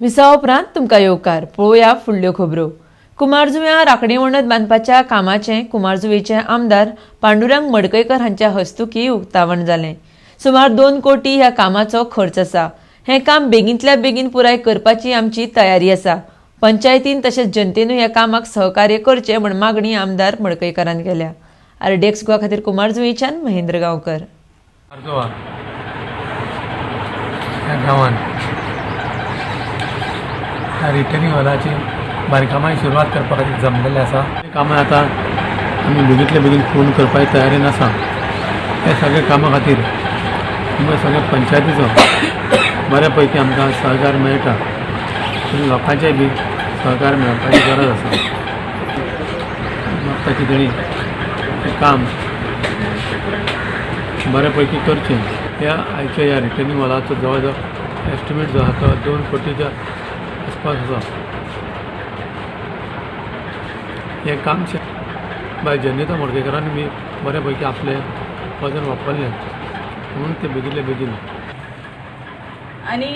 विसावा उपरांत तुमकां येवकार. पळोवया फुडल्यो खबरो. कुमारजुव्यां राखणे वणत बांदपाच्या कामाचें कुमारजुवेचे आमदार पांडुरंग मडकयकर हांच्या हस्तुकी उक्तावण जालें. सुमार 2 कोटी ह्या कामाचो खर्च आसा. हें काम बेगींतल्या बेगीन पुराय करपाची आमची तयारी आसा. पंचायतीन तशेंच जनतेनूय ह्या कामाक सहकार्य करचें म्हूण मागणी आमदार मडकयकरान केल्या. आरडीएक्स गोवा खातीर कुमारजुवेच्यान महेंद्र गांवकर. कुमारजुवा ह्या गांवांत ह्या रिटर्निंग वॉलाची बांदकामाची सुरवात करपा खातीर जमलेले आसा. कामां आतां आमी बेगींतले बेगीन पूर्ण करपाची तयारेन आसा. ह्या सगळ्या कामां खातीर आमकां सगळ्या पंचायतीचो बऱ्या पैकी आमकां सहकार मेळटा आनी लोकांचेय बी सहकार मेळपाची गरज आसा. ताची तेणी तें काम बऱ्या पैकी करचें. ह्या आयच्या ह्या रिटर्निंग वॉलाचो जवळ जवळ एस्टिमेट जो आसा तो 2 कोटीच्या आसपास आसा. हें काम बाय जनिता मडकयकरान बी बऱ्या पैकी आपलें वजन वापरलें म्हणून ते बेगीनल्या बेगीन आनी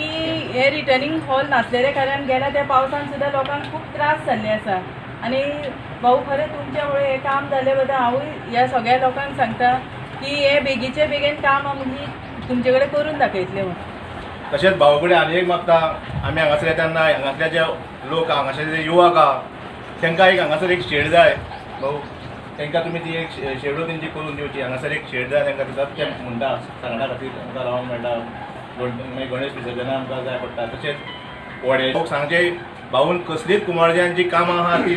हे रिटर्निंग हॉल नासलेले कारण गेल्या त्या पावसान सुद्दां लोकांक खूब त्रास जाल्ले आसा. आनी भाऊ, खरें तुमच्या मुळे हें काम जालें बद्दल हांवूय ह्या सगळ्या लोकांक सांगता की हे बेगीचे बेगीन काम आमी तुमचे कडेन करून दाखयतले म्हूण. तशेंच भाऊ कडेन आनी एक मागता, आमी हांगासर येता तेन्ना हांगासले जे लोक, हांगासरले जे युवक आहा, तांकां एक हांगासर एक शेड जाय. भाऊ, तांकां तुमी ती एक शेडू तेंची करून दिवची. हांगासर एक शेड जाय तांकां. दितात ते म्हणटा सांगणा खातीर आमकां रावंक मेळटा. मागीर गणेश विसर्जना आमकां जाय पडटा. तशेंच वडे लोक सांगचे, भाऊन कसलीच कुमारजुव्यांची कामां आहा ती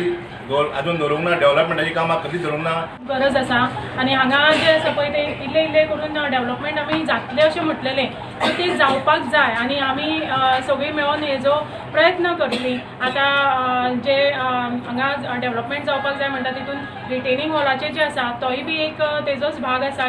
अजून धरूंक ना. डेव्हलपमेंटाची कामां कसलीच धरूंक ना. गरज आसा आनी हांगा जे आसा पळय ते इल्ले इल्ले करून डेव्हलपमेंट आमी जातलें अशें म्हटलेलें, सो ती जावपाक जाय आनी आमी सगळीं मेळोन हेजो प्रयत्न करतली. आतां जे हांगा डेव्हलपमेंट जावपाक जाय म्हणटा, तितून रिटेनिंग वॉलाचें जें आसा तोय बी एक तेजोच भाग आसा.